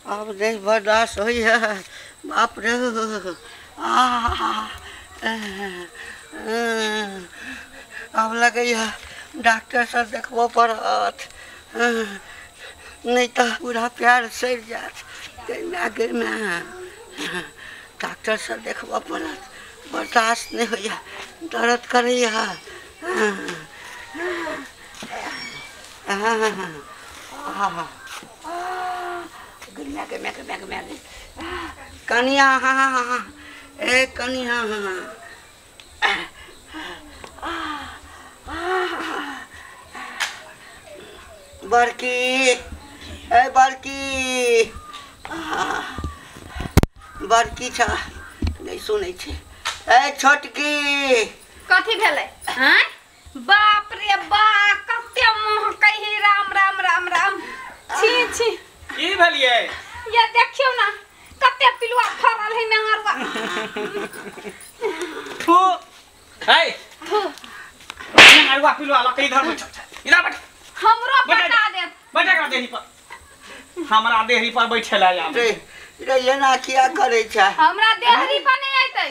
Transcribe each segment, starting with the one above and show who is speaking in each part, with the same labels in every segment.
Speaker 1: अब नहीं बर्दाश्त होइए बाप रे। अब लगैया डॉक्टर से देखबो पड़त, नहीं तो पूरा प्यार सड़ जात। गई डॉक्टर से देखबो पड़त, बर्दाश्त नहीं होइए, दर्द करैया। कनिया ए कनिया बड़की ए बड़की बड़की छा नहीं सुनै छै। ए छोटकी
Speaker 2: कथी भेलै? हैं बाप रे बा कते मुँह कही राम राम राम राम। छी छी
Speaker 3: की भेलियै?
Speaker 2: ये देखियौ ना कते पिलुआ फरल है नंगरवा।
Speaker 3: थू ए थू नंगरवा पिलुआ लक इधर बैठ, इधर बैठ।
Speaker 2: हमरो पटा दे,
Speaker 3: बैठा कर देही पर, हमरा देहरी पर बैठेला जा
Speaker 1: रे। रे एना किया करै छै?
Speaker 2: हमरा देहरी पर नहीं आइतै।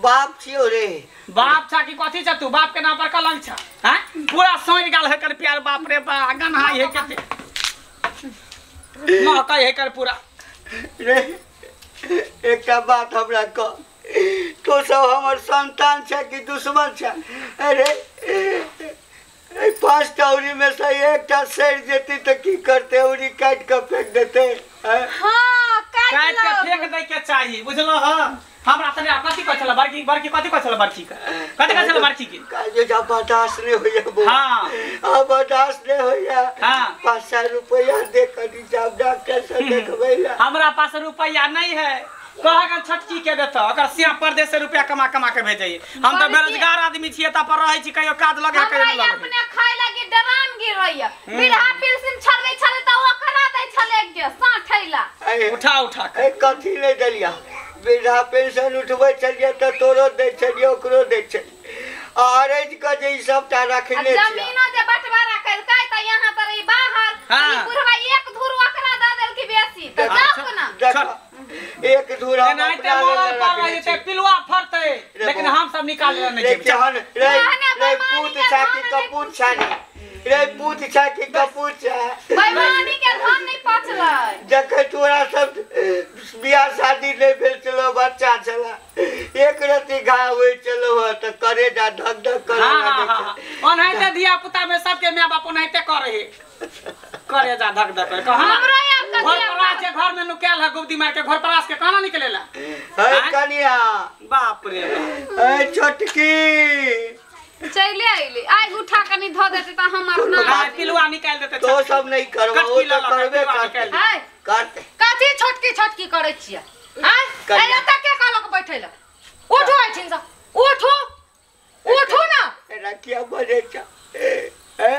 Speaker 1: बाप छियो रे,
Speaker 3: बाप छा की कथी छ तू? बाप के नाम पर कलंक छ। हैं पूरा सोच गेल है कर प्यार। बाप रे बा गन्हा हे कते महकै है कर पूरा
Speaker 1: रे। एकटा बात हमरा कह, तो सब हमर संतान छ कि दुश्मन छ? अरे 5टा उरी में से एकटा सड़ जेती तो की करते? उरी काट के फेंक देते।
Speaker 2: हां
Speaker 3: काट के फेंक दे के चाहिए, बुझलो? हां हमरा तने कथी कहै छला बड़की? बड़की कथी कहै छला? बड़की के कथी कहै छला? बड़की के
Speaker 1: काजे जा बर्दाश्त नहीं होइया।
Speaker 3: हां
Speaker 1: आ बर्दाश्त नहीं होइया।
Speaker 3: हां
Speaker 1: 500 रुपया दे कनी जाब डॉक्टर से देखबै ला।
Speaker 3: हमरा पास रुपया नहीं है, कह छटकी के देता। अगर सिया परदेश से रुपया कमा कमा के भेजै। हम तो बेरोजगार आदमी छियै, त पर रहै छी, कहियो काज लगे कहियो न लगे।
Speaker 2: अपने खाय लागी डराम गिरैया, बिरहा पिलसिन छड़बै छले त ओकरा दै छले के साठैला।
Speaker 3: उठा उठा
Speaker 1: ए कथी ले देलिया? वृद्धा पेंशन उठबै छलियै त तोरो दै छलियै, ओकरो दै छलियै। अरज के जे ई सबटा रखने छियै।
Speaker 2: जमीनो जे बंटवारा केलकै त यहाँ पर ई बाहर ई बुढ़वा एक धुर ओकरा द देलकी बेसी। त जाउ ना
Speaker 1: एक धुर हम
Speaker 3: अपना ले लेते, पिलुआ फरतै, लेकिन हम सब निकाल ले नहीं जेबै।
Speaker 1: रे रे पूत छा की कपूत छा रे, पूत छा की कपूत छा।
Speaker 2: बेईमानी के धन नहीं पचलै।
Speaker 1: जखन तोरा सब बियाह शादी नहीं भेल छलो, बच्चा छला, एक रति घाव होइ छलो त करे जा धक धक करे लागै छै।
Speaker 3: ओनाहिते धिया पुता में सबके my बाप ओनाहिते करे हे, करे जा धक धक करे। कहां
Speaker 2: हमरो यार के
Speaker 3: घर पर आज घर में नुकायल है गुब्दी मार के, घर पर आस के कहां निकलेला?
Speaker 1: हे कनिया
Speaker 3: बाप रे
Speaker 1: ए छोटकी
Speaker 2: चले आइली। आई उठा कनी ध देते त हम अपना
Speaker 3: पिलुआ निकाल देते।
Speaker 1: तो सब नहीं करबो, ओ त करबे करते। करते
Speaker 4: कथी छोटकी छोटकी करै छियै? हैं ए एत के कहलक बैठैला? उठो एठिन से, उठो उठो ना।
Speaker 1: रखिया बजे छ ए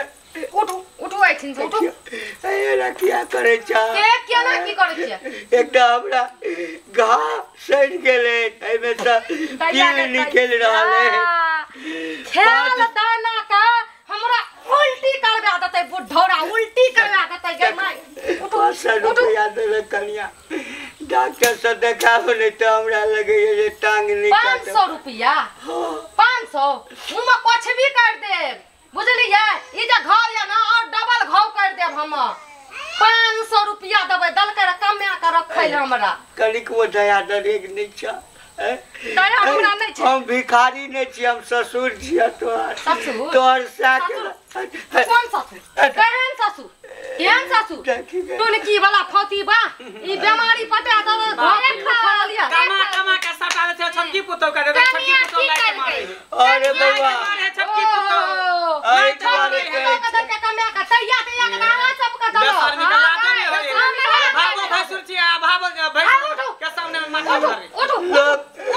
Speaker 4: उठो उठो एठिन से उठो।
Speaker 1: ए रखिया करै छ
Speaker 4: के केना की करै छियै?
Speaker 1: एकटा हमरा घाव सड़ गेलै, एमे से पील निकल रहल है।
Speaker 4: खेल दाना का हमरा उल्टी करवा देतै बुढ़ौरा, उल्टी करवा देतै गे माई। उठो
Speaker 1: 500 रुपया देले कनिया, डॉक्टर से देखाबो नहीं तो हमरा लगैया जे टांग नहीं काटब।
Speaker 4: 500 रुपया? 500 मुँह में कुछ भी कर देब, बुझलियै? ई जे घाव या ना और डबल घाव कर देब हम। 500 रुपया देबै दलकै कमा के रखै ले हमरा।
Speaker 1: कनिक वो दया दरेग नहीं छ।
Speaker 4: दया हमरा नहीं छै।
Speaker 1: हम भिखारी नहीं छी, हम ससुर छियै तोहर।
Speaker 4: ससुर?
Speaker 1: तोहर साके
Speaker 4: कौन ससुर? केहन ससुर? केहन ससुर? टुनकी वाला फौती बा ई बीमारी पटा दब घर फरल या
Speaker 3: कमा कमा के सटा दे छै छोटकी पुतौ के दे, छोटकी पुतौ लाइ के मारे।
Speaker 1: अरे बौआ
Speaker 3: मारे छोटकी पुतौ।
Speaker 1: अरे तुम्हारे
Speaker 4: के दर के कमा के तैया तैया के अहाँ सब के दलो।
Speaker 3: भागो भैंसुर छी, भागो भैंसुर के सामने में माथा मारे।
Speaker 4: उठो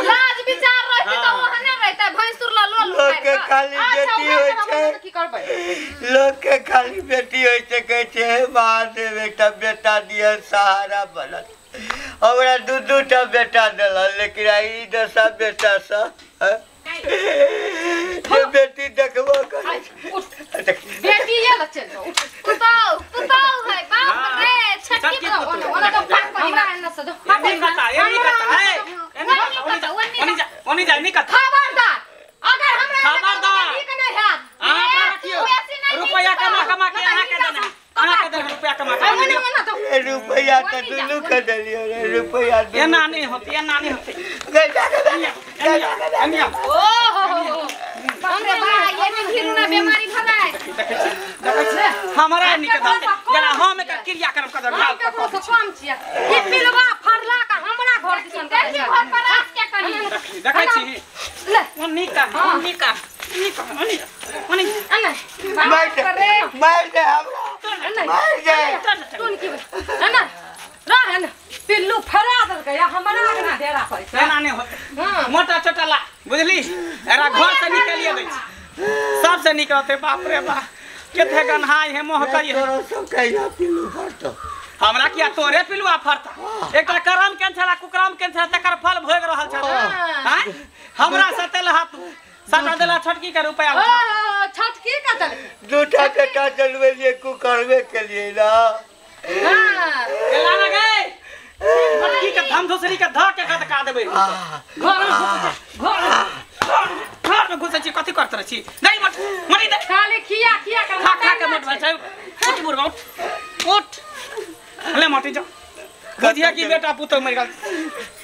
Speaker 2: लाज विचार रहते त ओहने रहते, भैंसुर ल लो
Speaker 1: लोक के खाली बेटी होय छै।
Speaker 4: की करबै?
Speaker 1: लोक के खाली बेटी होय छै, कहै छै हे महादेव एकटा बेटा दिअ सहारा बनत। हमरा दू दू टा बेटा देलक, लेकिन आई दशा बेटा सँ जे बेटी देखबो करै।
Speaker 4: बेटी ये ल चल
Speaker 2: पुतौ पुतौ है बाप
Speaker 3: कता एनी कता है एनी जा ओनी जा नहीं कता।
Speaker 4: खबरदार अगर हमरा
Speaker 3: खबरदार
Speaker 4: ठीक नहीं हैत
Speaker 3: अहाँ अपना रखियो रुपया कमा कमा के अहाँ के देना अहाँ के देना रुपया कमा के
Speaker 1: ए रुपया त दुनू के देलियो रे रुपया
Speaker 3: एना नहीं होती एना नहीं होती।
Speaker 1: गई जा जा
Speaker 3: एनिया
Speaker 2: ओ हो हो बाप रे बा ये भी घिरुना बीमारी भलाय।
Speaker 3: देखै छी देखै छी हमरा निक दते जना हम एकर क्रिया करम कर
Speaker 4: हम केकरो से कम छियै ई पिलवा फरला का हमरा घर दिसन
Speaker 2: देखी घर पर आस के कनी
Speaker 3: देखै छी
Speaker 4: ले
Speaker 3: ओनी का ओनी का ओनी ओनी
Speaker 4: अने
Speaker 1: मार दे मार दे हमरा मार दे
Speaker 4: तू की अने रह न पिल्लू फरा देलकै हमरा आगना डेरा पैसा
Speaker 3: एना नहीं होते मोटा छोटा ला बुझली एकरा घर से निकालिए दै छी सबसे निकलते। बाप रे बाप केते गन्हाई है मोहकई है
Speaker 1: तोरो सब कहिया पिल्लू फरतो
Speaker 3: हमरा किया तोरे पिलुआ फरता एकटा करम केन छला कुकरम केन छला तकर फल भोग रहल छला। हां हमरा सतेल हाथ सटा देला छोटकी के रुपया
Speaker 4: ओ छोटकी का दल
Speaker 1: दूटा बेटा चलबेलिए कुकरवे के लिए ना।
Speaker 4: हां
Speaker 3: एला ना गए छोटकी के धम धुसरी के ध के गदका देबै घर में घर में घुसै छी कथि करत रहै छी नहीं मत मरी दे
Speaker 4: खाली खिया खिया के
Speaker 3: खा खा के मोट छै उठ बुढ़वा उठ उठ ले मटी जा बुझिया की बेटा पुतो मर गेल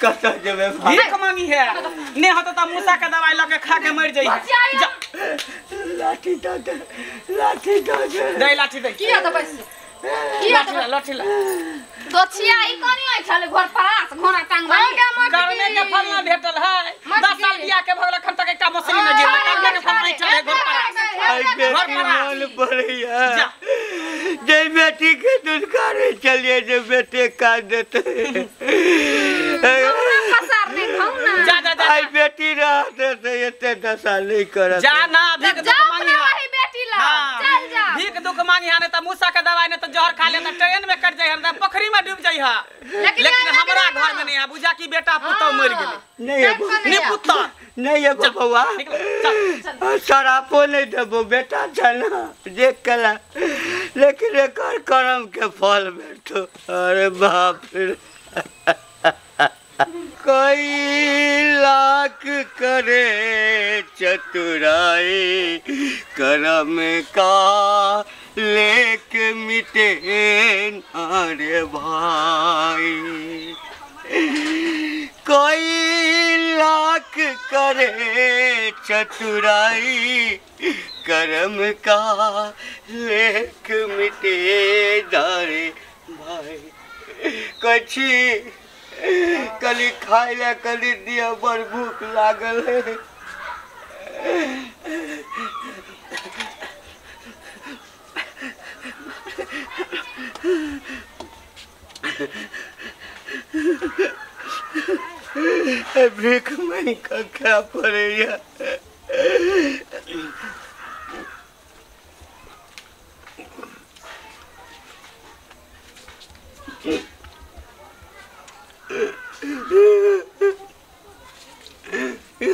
Speaker 1: कत जेबे
Speaker 3: भीख मांगी है ने होत त मूसा के दवाई ल के खा के मर जाई जा
Speaker 1: लाठी दे दे लाठी दे दे
Speaker 3: दे लाठी दे
Speaker 4: किया दबै से किया
Speaker 3: लाठी लाठी ला
Speaker 2: दोछिया ई कनी आइ छले घर पर आस घोड़ा टांग वाली
Speaker 3: करने के फल ना भेटल है 10 साल बियाह के भगल अखन तक एकटा मशीन न गिरल करने के फल नहीं चले घर पर
Speaker 1: आई बेटी मन पड़ैया जे बेटी के दुदकारे चलिए जे बेटे काट देते
Speaker 2: पसार नहीं खाऊ ना
Speaker 3: जा जा जा
Speaker 1: आई बेटी रहते ते एते दशा नहीं करत
Speaker 3: जा ना भीख दुख मांगी
Speaker 2: वही बेटी ला चल जा
Speaker 3: भीख दुख मांगी है त मूसा के दवाई ने त जहर खा ले त ट्रेन में कट जाई है त पोखरी में डूब जाई है लेकिन हमरा घर में नहीं है बुझा की बेटा पुतो मर गेलै
Speaker 1: नहीं
Speaker 3: नहीं पुतो
Speaker 1: नहीं है बबुआ शराबो नहीं देबो बेटा छै ना जे कला लेकिन एकर करम के फल भेटो। अरे बाप रे कई लाख करे चतुराई करम का लेख मिटे ना रे भाई कई लाख करे चतुराई करम का लेख मिटे ना रे भाई। कछी कली खाइ ला कली दिया बड़ भूख लागल है। भीख मांगि कऽ खाय पड़ैया।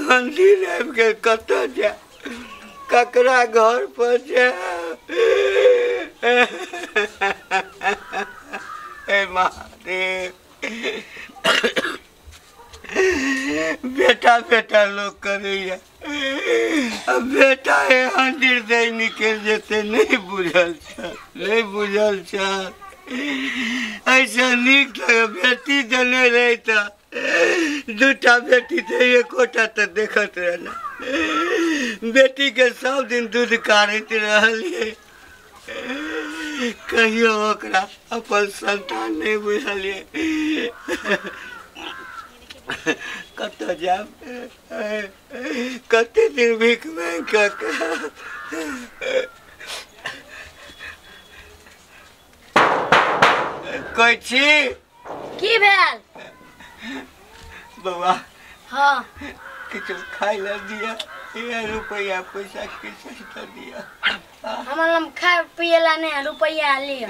Speaker 1: मंदिर आबि के कतऽ जाय ककरा घर पर जाय। हे महादेव बेटा बेटा लोग करैया बेटा एहन निर्दय निकलि जेतै नहीं बुझल छल नहीं बुझल छल। ऐसा नीक बेटी देने रही तऽ दूटा बेटी थे एकोटा तऽ देखत रहना। बेटी के सब दिन दूध काढ़ैत रहलियै कहियो ओकरा अपन संतान नहीं बुझलियै। कतऽ जायब कते दिन भीख मांगि कऽ कहै छी
Speaker 5: की भेल
Speaker 1: बौआ?
Speaker 5: हाँ
Speaker 1: किछु खाइ लए दिअ, रुपैआ पैसा किछु तऽ दिअ।
Speaker 5: हमर लग खाय पिए ला नहीं है, रुपैआ लिअ।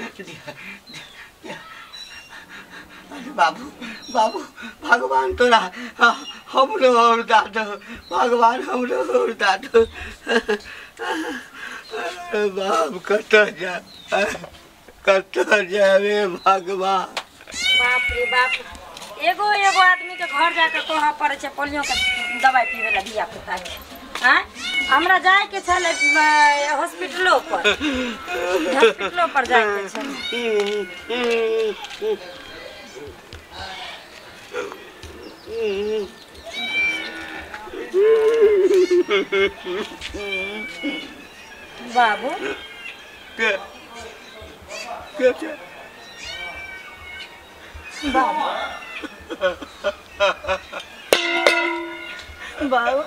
Speaker 1: अरे बाबू बाबू भगवान तोरा हमरो और दादो भगवान हमरो और दादो। बाप कतऽ जा कतऽ जाबे भगवान।
Speaker 5: बाप रे बाप
Speaker 6: एगो एगो आदमी के घर जाके कहऽ पड़ै छै पोलियो के दवाई पीबै ला धिया पुता के। आँय हमरा जाए के छलै हॉस्पिटलो पर, हॉस्पिटलो पर जाए के छलै। बाबू
Speaker 1: के के छै?
Speaker 6: बाबू बाबू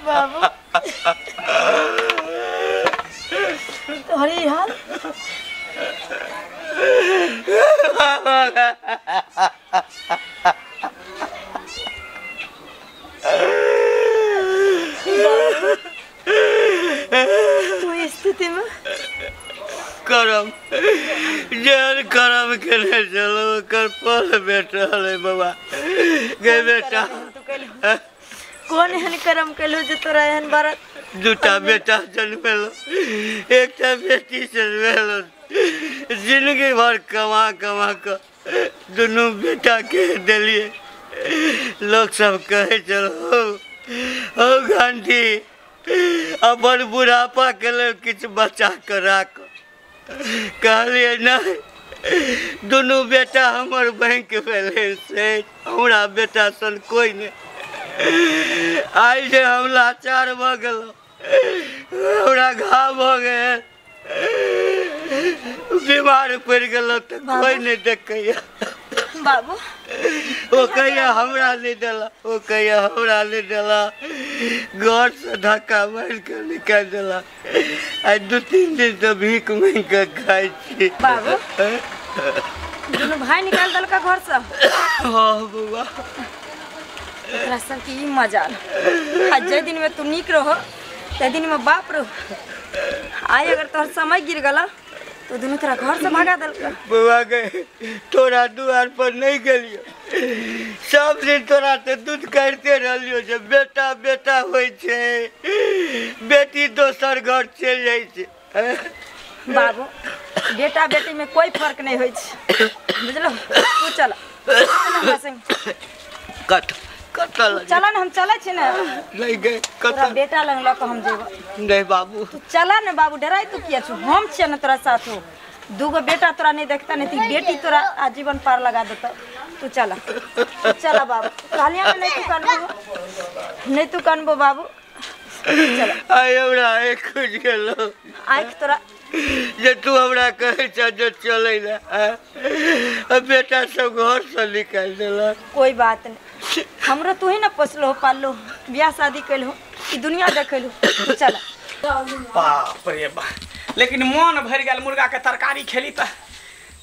Speaker 6: बाबू तोहरी हाल तू स्थिति में
Speaker 1: करम जेहन करम केने छलहुँ ओकर फल भेटल है बाबा गे बेटा।
Speaker 6: कौन एहन करम केलहुँ जे तोरा एहन बड़ा
Speaker 1: दूटा बेटा जन्मेलहुँ, एकटा बेटी जन्मेलहुँ। जिंदगी भर कमा कमा कऽ दुनू बेटाके देलियै। लोक सब कहै छल हौ गांधी अपन बुढ़ापाके लेल किछु बचा कऽ राख। कहलियै नहीं, दुनू बेटा हमर बैंक बैलेंस है, हमरा बेटा सन कोई नहीं। आइ जे हम लाचार भऽ गेलहुँ, हमरा घाव भऽ गेल, बीमार पड़ि गेलहुँ तऽ कोई नहीं देखैया।
Speaker 6: बाबू
Speaker 1: ओ कहिया हमरा नहीं देला, ओ कहिया हमरा नहीं देला, घर से धक्का मारि कऽ निकालि देला। आइ 2-3 दिन तऽ भीख मांगि कऽ खाइ छी।
Speaker 6: बाबू दुनू भाई निकालि देलका घर से?
Speaker 1: हाँ बौआ।
Speaker 6: एकरा सबके ई मजा आ जाहि दिन में तू नीक रहो ताहि दिन में बाप रहो। आइ अगर तोहर समय गिर गेला तो दुनू तोरा घर से भगा देलका।
Speaker 1: बौआ गे तोरा दुआर पर नहीं गेलियो, सब दिन तोरा से दूध काटिते रहलियो जे बेटा बेटा होइ छै, बेटी दोसर घर चलि जाइ छै।
Speaker 6: बाबू बेटा बेटी में कोई फर्क नहीं होइ छै, बुझलो? तू चल हमरा संग।
Speaker 1: कत कत
Speaker 6: चल न, हम चलै छी ने।
Speaker 1: नहीं गे कत
Speaker 6: बेटा लग लऽ कऽ हम जेबो।
Speaker 1: नहीं बाबू
Speaker 6: तू चल न बाबू, डराइ तू किया छु? हम छियै ने तोरा साथ। हो दूगो बेटा तोरा नहीं देखता नहीं तो बेटी तोरा आजीवन पार लगा देता। तू चल चल बाबू, कहलिया में नहीं तू कनबो, नहीं तू कनबो बाबू। चल
Speaker 1: आइ हमरा आँखि खुजि गेलो।
Speaker 6: आँखि तोरा
Speaker 1: जे तू हमरा कहै छ जे चलै ला, बेटा सब घर से निकालि देलक।
Speaker 6: कोई बात नहीं, हमरो तू ही ना पोसलो पाललो, ब्याह शादी केलहो, ई दुनिया देखेलहो। चल।
Speaker 3: बाप रे बाप, लेकिन मन भरि गेल मुर्गा के तरकारी खेली तऽ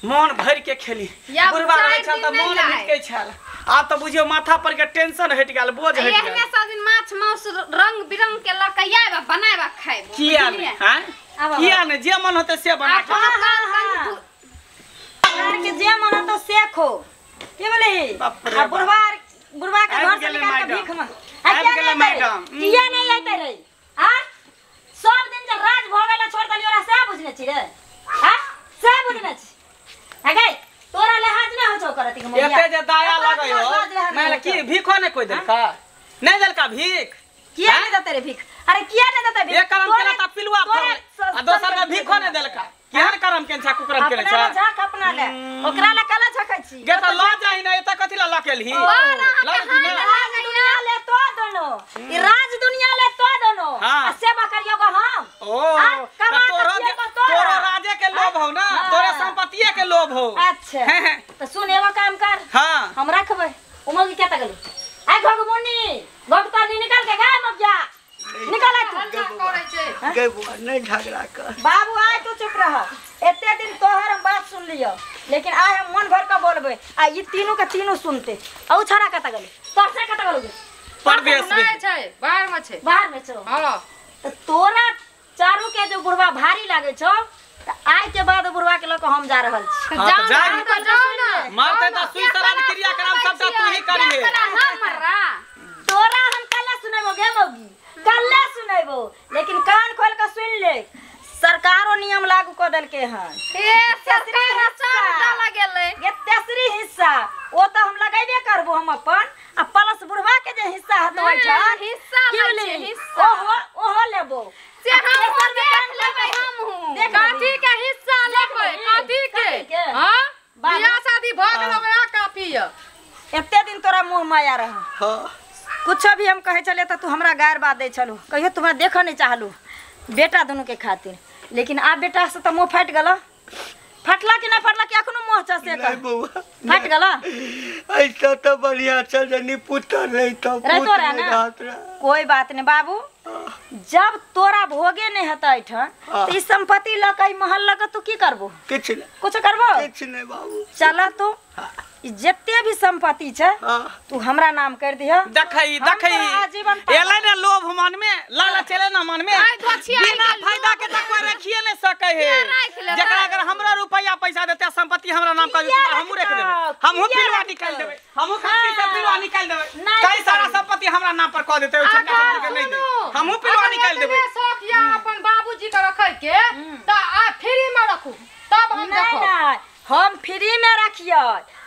Speaker 3: मन भरि के खेली। बुढ़बा रहै छल तऽ मन भटकै छल, आब तऽ बुझियौ माथा पर के टेंशन हटि गेल, बोझ हटि गेल।
Speaker 2: एहने सब दिन माछ मांस रंग बिरंग के लऽ के आयब बनायब खायब।
Speaker 3: किया नहि? आँय किया नहि? जे मन होतै से बना के
Speaker 6: के जे मन होतौ से खो। की बोलही? आ बुढ़बा बुढ़बा के घर से निकाल के भीख में
Speaker 3: आबि गेलै मैडम।
Speaker 6: किया नहीं आइते रे? आ सब दिन जे राज भऽ गेल छोड़ देलियो रा से बुझने छी रे? आ से बुझने छी? अगे तोरा लिहाज नै हो छौ करत के मोबिया।
Speaker 3: एते जे दया लगै हो, माने की भीखो नै कोई देलका? नै देलका भीख?
Speaker 6: किया नै देते रे भीख? अरे किया नै देते भीख?
Speaker 3: एक करम केला त पिलुआ फरलै आ दोसर में भीखो नै देलका। केहन करम केन छा कुकरम केने छा?
Speaker 6: अपना झाक अपना ले, ओकरा ले कला झकै छी।
Speaker 3: गे त ल जाहि न, एत कथि ला ल केलही?
Speaker 6: राज दुनिया ले तो दोनो, ई राज दुनिया ले तो दोनो आ सेवा करियो गो हम।
Speaker 3: ओ तोरो राजे के लोभ हो ना, तोरे संपत्तिये के लोभ हो।
Speaker 6: अच्छा त सुन एगो काम कर।
Speaker 3: हां
Speaker 6: हम रखबै उमर के केता गेलु? आइ घग मुन्नी घग पानी निकाल के गाय मगिया निकाल। तू
Speaker 1: गे बुआ नहीं झगड़ा कर
Speaker 6: बाबू। आइ तू चुप रह, एते दिन तोहर हम बात सुन लियो, लेकिन आइ हम मन भर के बोलबै आ ई तीनू के तीनू सुनते। औ छड़ा कत गेलै? तोर से कत गेलौ?
Speaker 3: परदेश में
Speaker 4: छै, बाहर में छै।
Speaker 6: बाहर में छौ?
Speaker 4: हां।
Speaker 6: त तोरा चारू के जो बुढ़वा भारी लागे छौ त आइ के बाद बुढ़वा के ल के हम जा रहल छी।
Speaker 3: जाओ जाओ ना, मारते त सुई सराद क्रियाक्रम सबटा तू ही करिहे।
Speaker 6: तोरा हम कल्ला सुनेबो गे मौगी, कल्ला सुनेबो, लेकिन कान खोल के सुन ले। सरकारो नियम लागू क देलके हन।
Speaker 2: ए सरकार सब डाला गेलै।
Speaker 6: ये तेसरी हिस्सा ओ त हम लगैबे करबो हम अपन आ प्लस बुढ़वा के जे हिस्सा हतो एठा
Speaker 2: हिस्सा लै छै हिस्सा
Speaker 6: ओहो ओहो लेबो
Speaker 2: से हम देख लेबै हमहु।
Speaker 4: काथी के हिस्सा लेबै काथी के? हां बियाह शादी भ गेल वएह काफी य।
Speaker 6: एते दिन तोरा मुंह माया रह।
Speaker 1: हां
Speaker 6: कुछ भी हम कहे छलिए त तू हमरा गायर बात दै छलू, कहियो तुम्हारा देखऽ नहीं चाहलू बेटा दोनों के खातिर, लेकिन आप बेटा से त मुंह फाटि गेल। फटला कि ना फटला कि अखनो मुंह छ से
Speaker 1: नहीं बउआ
Speaker 6: फट गेल।
Speaker 1: ऐसा तो बढ़िया चल जनी पुत्र नहीं तो
Speaker 6: रहतो रह ना। कोई बात नहीं बाबू, जब तोरा भोगे नहीं हता एठन त ई संपत्ति ल के महल ल के तू की करबो?
Speaker 1: किछ नहीं।
Speaker 6: कुछ करबो?
Speaker 1: किछ नहीं बाबू।
Speaker 6: चल तू जते भी संपत्ति छै तू हमरा नाम कर दिह।
Speaker 3: देखई देखई एलै ने लोभ मन में लालच एलै ना मन में, बिना फायदा के त कोई रखिए नहीं सकै है। जकरा अगर हमरा रुपया पैसा देते संपत्ति हमरा नाम कर देते हमहु रख देबै, हमहु पिलवा निकाल देबै, हमहु खर्ची से पिलवा निकाल देबै। कई सारा संपत्ति हमरा नाम पर क देते छोटका छोटकी के नहीं दे, हमहु पिलवा निकाल देबै।
Speaker 4: शौक या अपन बाबूजी के रखै के त आ फ्री में रखू तब हम देखो।
Speaker 6: हम फ्री में रखिए,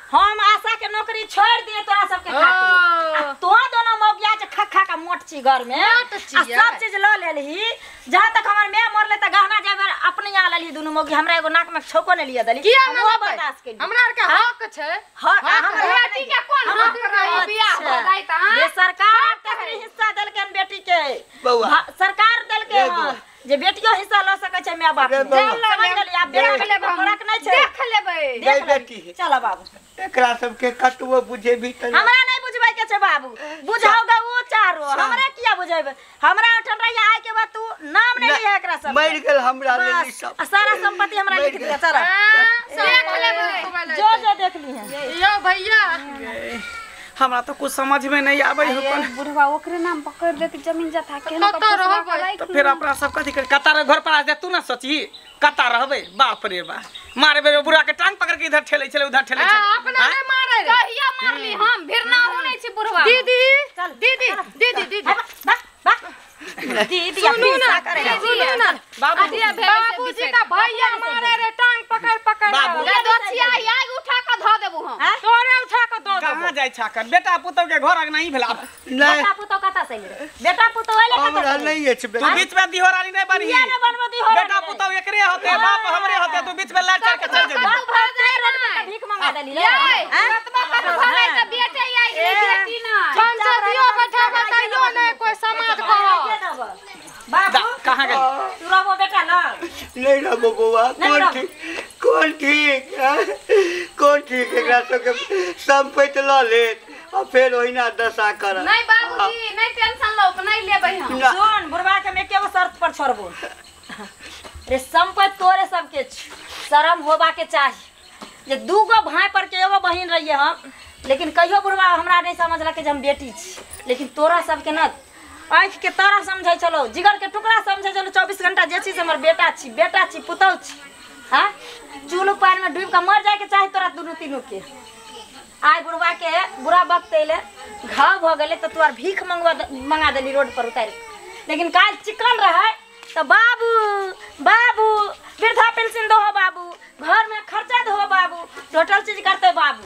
Speaker 6: हम आशा के नौकरी छोड़ दिए तोरा सबके खातिर। आ तो दोनों मौगिया जे खा खा का मोट छी घर में आ सब चीज ल लेलही। जहां तक हमर my मरले त गहना जेवर अपने आ लेलही दुनू मौगी, हमरा एगो नाक में छौको ने लिया देली। हम बर्दाश्त केली,
Speaker 4: हमरा आर के हक छै।
Speaker 6: हक
Speaker 2: हमरा बेटी के कोन हक रही बियाह भ जाय त?
Speaker 6: ये सरकार तेसरी हिस्सा देलकन बेटी के, सरकार देलके हन जे बेटियो हिस्सा ल सकै छै my बाप। समझ गेली? आब बेटा के फरक नै छै,
Speaker 2: देख लेबै।
Speaker 6: देख बेटी। चल बाबू
Speaker 1: एकरा सबके कतबो बुझेबी त
Speaker 6: हमरा नहीं बुझबै के छै बाबू, बुझाओगा वो चारो, हमरा किया बुझेबे? हमरा ओठन रही आय के बाद तू नाम नहीं लिया एकरा सब।
Speaker 1: मर गेल हमरा लेली सब
Speaker 6: आ सारा संपत्ति हमरा लिख दिया। चल
Speaker 2: देख लेबै
Speaker 6: जो जो देख ली है।
Speaker 4: यो भैया
Speaker 3: हमरा तो कुछ समझ में नहीं आबै हो।
Speaker 2: बुढ़वा ओकरे नाम पकड़ लेते जमीन जथा के
Speaker 4: कत रहबै
Speaker 3: तो फिर अपना सब कथि कर कता घर पर आ जा तू ना सोची कता रहबै। बाप रे बा मारे बेरे बुढ़ा के टांग पकड़ के इधर ठेले छले उधर ठेले छले।
Speaker 4: अपना नहीं मारे रे।
Speaker 2: कहिया मारली हम भिरना हो नहीं छी बुढ़वा।
Speaker 4: दीदी चल दीदी दीदी दीदी
Speaker 6: दीदी सुनू ना
Speaker 4: सुनू ना बाबूजी का भैया मारे रे टांग पकड़ पकड़
Speaker 3: बाबू
Speaker 2: गे दोछिया आग उठा के ध देबू हम
Speaker 4: तोरे उठा के द देबू।
Speaker 3: कहां जाय छा कर बेटा पुतौ के घर अंगना ही भेला।
Speaker 6: बेटा पुतौ कता से रे? बेटा पुतौ आइले कता?
Speaker 1: हमरा नहीं अछि
Speaker 3: तू बीच में दिहोरानी नहीं बनी,
Speaker 6: किया नहीं बनबो दिहोरानी?
Speaker 3: बेटा पुतौ एकरे होते बाप हमरे होते, तू बीच में लड़ चढ़ के चल जेबी।
Speaker 6: भीख मंगा देली रे।
Speaker 2: कतबा कत भले त बेटे आई गेलै बेटी ना
Speaker 4: पंचायतियो बैठा बताइयो नहीं कोई समाज को।
Speaker 6: बाबू
Speaker 3: कहां गेल
Speaker 6: तू? रहबो बेटा ना?
Speaker 1: नहीं रहबो बउआ। कौन ठीक कौन ठीक कौन ठीक एकरा सबके संपत्ति ल लेत आ फेर ओहिना दशा करत।
Speaker 2: नहीं बाबूजी नहीं टेंशन लो, नहीं लेबै हम।
Speaker 6: सुन बुढ़वा के हम एकेगो शर्त पर छोड़बो रे, संपत्ति तोरे सबके शर्म होबा के चाही जे दूगो भाई पर के एगो बहिन रहिए हम, लेकिन कहियो बुढ़वा हमरा नहीं समझलक जे हम बेटी छी, लेकिन तोरा सबके ना आँख के तारा समझै छलो, जिगर के टुकड़ा समझै छलो। 24 घंटा जे छी से हमर बेटा छी, बेटा छी, पुतहु छी। हाँ चूल्ह पानि में डूबि के मर जाय के चाही तोरा दुनू तीनू के। आइ बुढ़वा के बुरा वक्त अयलै, घाव भऽ गेलै तऽ तू आर भीख मंगा देली रोड पर उतारि, लेकिन काल्हि चिकन रहै तऽ बाबू बाबू वृद्धा पेंशन दहो बाबू, घर में खर्चा दहो बाबू, टोटल चीज करते बाबू।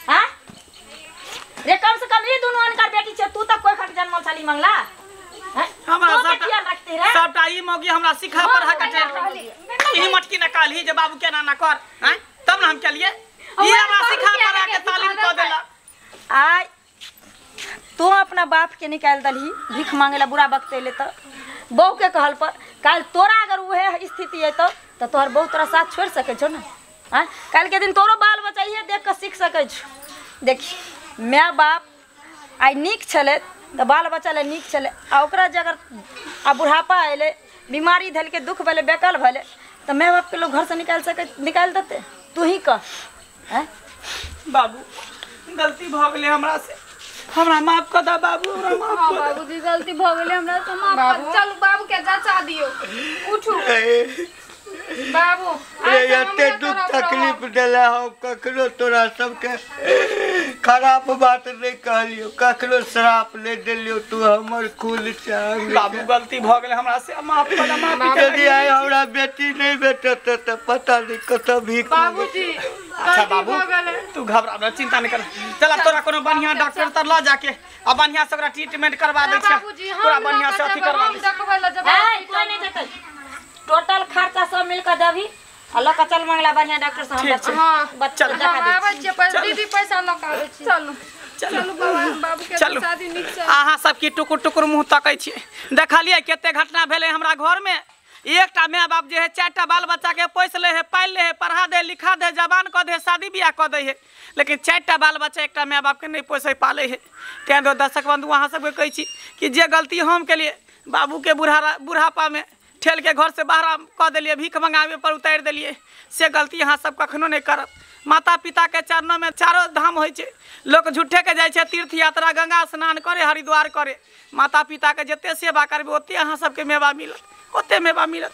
Speaker 6: हाँ रे कम से कम ये दोनों अनकर बेटी छे, तू तक कोई खट जन्मल छली मंगला
Speaker 3: हमरा सबटा ई मौगी हमरा सिखा पढ़ा के ई मटकी न कालही जे बाबू केना ना कर हैं तब ना हम के लिए ई हमरा सिखा पढ़ा के तालीम क देला।
Speaker 6: आय तू अपना बाप के निकाल दलही भीख मांगेला बुरा वक्त अइले त बहू के कहल पर, काल तोरा अगर उहे स्थिति अइतौ त तोहर बहू तोरा साथ छोड़ सकै छौ ना? हां काल के दिन तोरो बाल बच्चा इहे देख के सीख सकै छौ। देखी my बाप आइ नीक छलै त बाल बच्चा ले नीक छलै, आ ओकरा जे अगर आ बुढ़ापा अयलै, बीमारी धलके, दुख भेलै, बेकल भेलै त my बाप के लोग घर से निकाल सकै निकाल देतै? तू ही कह। हैं
Speaker 3: बाबू गलती भ गेलै हमरा से, हमरा माफ कर दा बाबू, हमरा माफ कर।
Speaker 2: बाबूजी गलती भ गेलै हमरा से माफ कर। चलू बाबू के जचा दियो, उठू
Speaker 4: बाबू।
Speaker 1: रे एते दुख तकलीफ देला हो, कखनो तोरा सबके खराब बात नहीं कहलियो, कखनो श्राप नहीं देलियो, तू हमर कुल चांग।
Speaker 3: बाबू गलती भ गेलै हमरा से, माफ कर दा, माफ कर।
Speaker 1: यदि आइ हमरा हमरा बेटी नहीं भेटत त पता नहीं कत भीख
Speaker 4: बाबूजी।
Speaker 3: अच्छा बाबू तू घबरा ना, चिंता नहीं कर, चल तोरा कोनो बढ़िया डॉक्टर तर ल जाके आ बढ़िया से ओकरा ट्रीटमेंट करवा दै छै, पूरा बढ़िया से अथी करवा दै।
Speaker 6: ए कोई नहीं जेतै, टोटल खर्चा सब मिल के देबी आ ल के चल मंगला बढ़िया डॉक्टर से हम
Speaker 4: हां
Speaker 6: बच्चा देखा दे।
Speaker 4: आबै छियै पैसा दीदी, पैसा ल के आबै छी।
Speaker 2: चलू चलू बाबा, बाबू के शादी नीक से।
Speaker 3: अहाँ सब की टुकुर टुकुर मुँह तकै छियै, देखलियै कते घटना भेलै हमरा घर में। एकटा माय बाप जे है 4टा बाल बच्चा के पोसि ले है, पालि ले है, पढ़ा दे, लिखा दे, जवान कऽ दे, शादी बियाह कऽ दे है, लेकिन 4टा बाल बच्चा एकटा माय बाप के नहीं पोसै पालै है। तें दुआरे दर्शक बंधु अहाँ सबके कहै छी कि जे गलती हम केलियै बाबू के बुढ़ापा में ठेल के घर से बाहर कऽ देलियै, भीख मंगावे पर उतारि देलियै, से गलती अहाँ सब कखनो नहीं करब। माता पिता के चरणों में चारो धाम होइ छै, लोक झूठे के जाइ छै तीर्थ यात्रा, गंगा स्नान करे, हरिद्वार करे। माता पिता के जते सेवा करबै ओते अहाँ सबके मेवा मिलत, ओते मेवा मिलत।